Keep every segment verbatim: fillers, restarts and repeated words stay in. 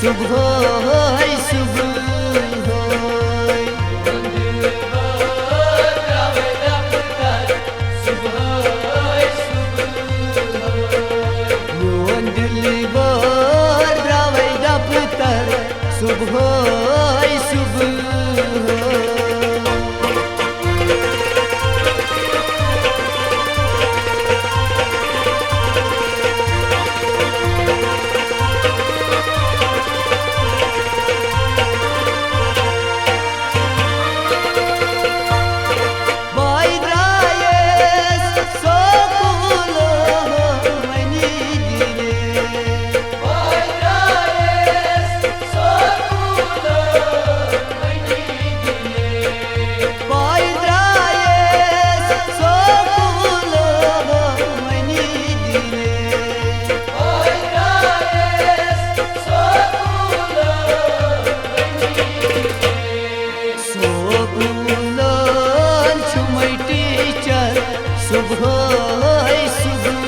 صبحٲے صبحٲے۔ میون دِلبر درٛاوے دفتر صبحٲے صبحٲے۔ بہٕ درٛایس سکوٗل وۄنی دِلہِ۔ بہٕ درٛایس سکوٗل وۄنی دِلہِ۔ بہٕ درٛایس سکوٗل وۄنی دِلہِ۔ بہٕ درٛایس سکوٗل وۄنی دِلہِ۔ سکوٗلن چھُمے ٹیٖچر صبحٲے صبحٲے۔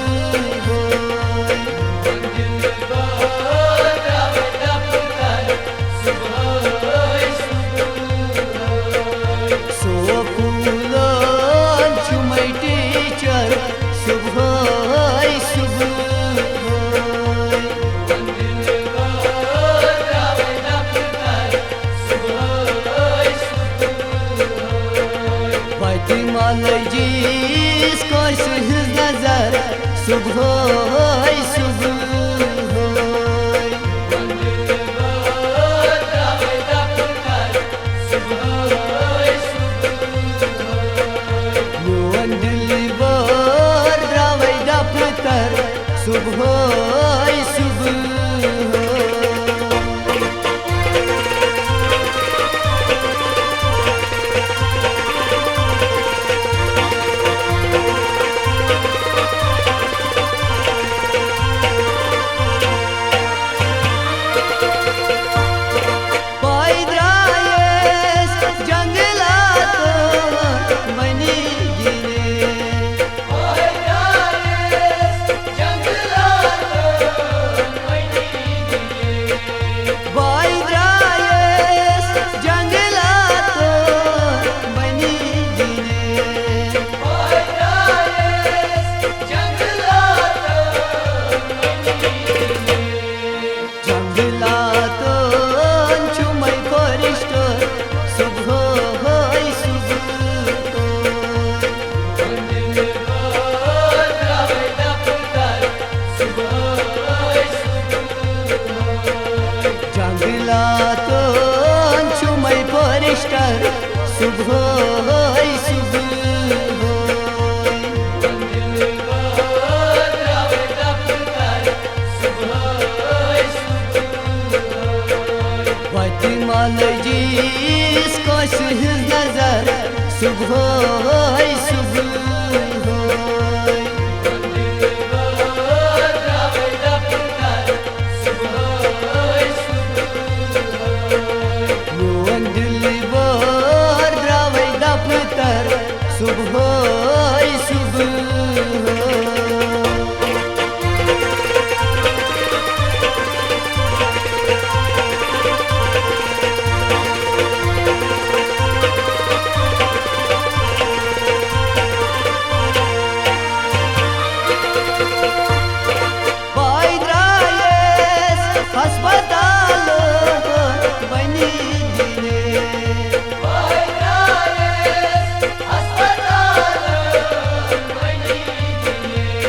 سکوٗلن چھُمے ٹیٖچر صبحٲے صبحٲے۔ وتہِ ما لٔجِس کٲنٛسہِ ہٕنٛز نظر صبحٲے صبحٲے۔ میون دِلبر درٛاوے دفتر صبحٲے صبحٲے۔ بہٕ درٛایس جنگلاتن وۄنی دِلہِ۔ بہٕ درٛایس جنگلاتن وۄنی دِلہِ۔ بہٕ درٛایس جنگلاتن وۄنی دِلہِ۔ بہٕ درٛایس جنگلاتن وۄنی دِلہِ۔ جنگلاتن چھُمے فرشتہٕ صبحٲے صبحٲے۔ جنگلاتن چھُمے فرشتہٕ صبحٲے صبحٲے۔ وتہِ ما لٔجِس کٲنٛسہِ ہٕنٛز نظر صبحٲے صبحٲے۔ میون دِلبر درٛاوے دفتر صبحٲے صبحٲے۔ بہٕ درٛایس ہسپتال وۄنی دِلہِ۔ بہٕ درٛایس ہسپتال وۄنی دِلہِ۔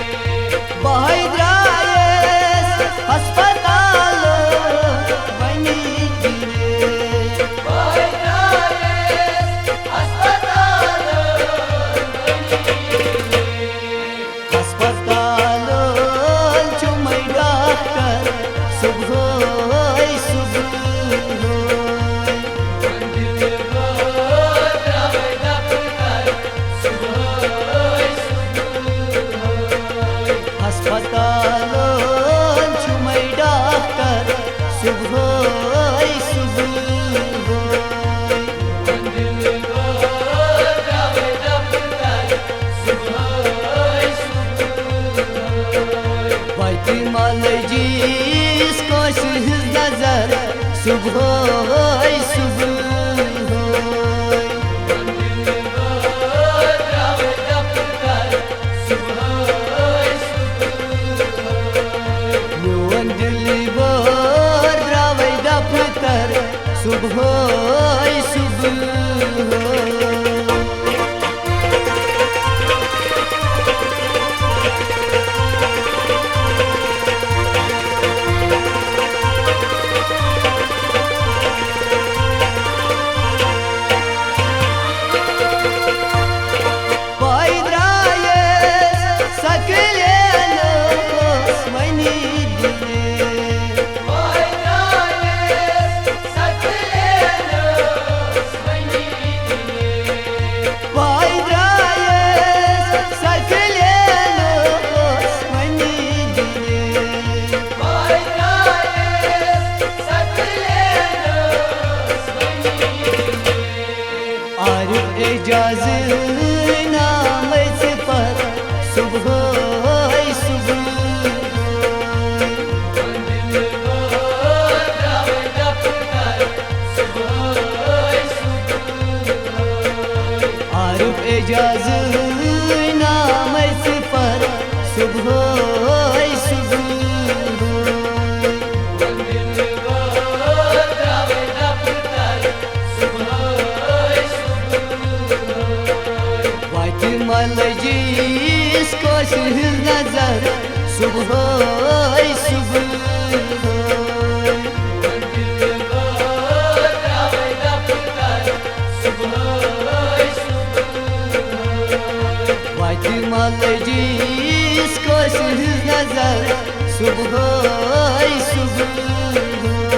صبحٲے صبحٲے۔ پاے درٛایس سکلین آسمٲنی دِلہِ۔ پاے درٛایس سکلین آسمٲنی دِلہِ۔ پاے درٛایس سکلین آسمٲنی دِلہِ۔ پاے درٛایس سکلین آسمٲنی دِلہِ۔ عارف اعجاز نامے صفت صبحٲے صبحٲے۔ عارف اعجاز نامے صفت صبحٲے صبحٲے۔ وتہِ ما لٔجِس کٲنٛسہِ ہٕنٛز نظر صبحٲے صبحٲے۔ وتہِ ما لٔجِس کٲنٛسہِ ہٕنٛز نظر صبحٲے صبحٲے۔